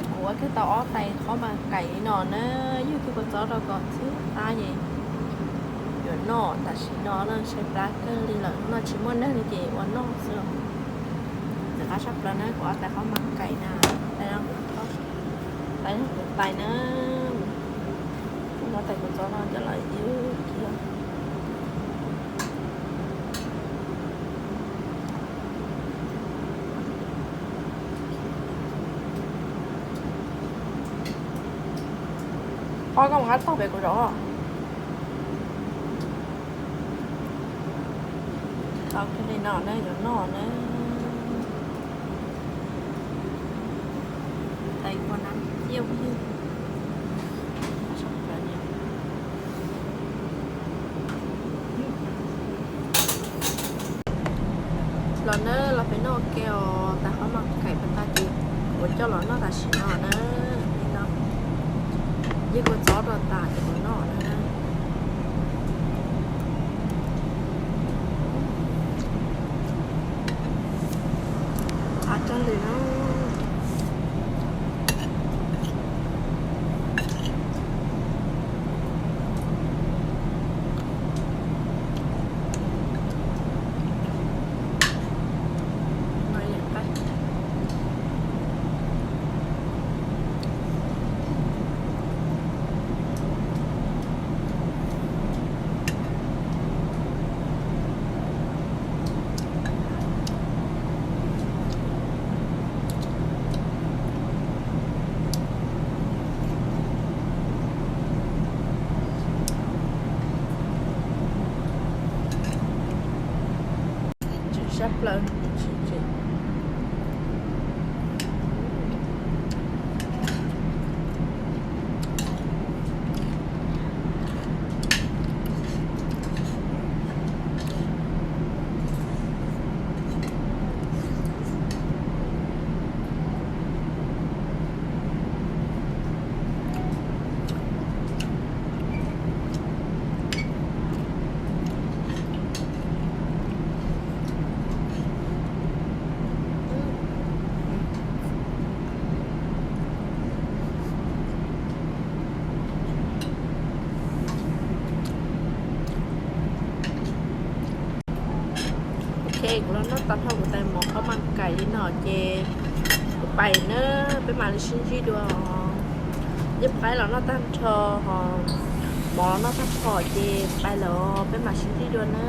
Kuv ua kiag tau ob tais qhob mas kaim li no na, yug kiag kua txob rau kom txhib qab ces yuav noj. Tam sim no no ntshe plab kawg li lawm, no tsis muaj neeg li ces ua noj xwb. Txiv qab tshaj plaws na, kuv ob tais qhob mas kaim na, tais no kuv tais na, no tais kua txob no coj los yug kiag. Ob koj mus qab taug pem kuv zov. Tau kiag li no na, yuav noj na. Tais kua na, ciaj ywg. Los na, los peb noj ua ke os, tais qhob mas kaim pas tas ces kuv coj los noj tam sim no na. Li no, yug kua txob rau tas ces kuv noj na. Qab kawg li na. Tsis sab plaws, tsis tsis. Ok, kuv los noj tag nrho kuv tais mov qhob mas kaim li no ces kuv pais na, peb mam li sib ntsib dua. Yeej qaib los noj tag nrho, mov los noj tag nrho ces pais lawm, peb mam sib ntsib dua na.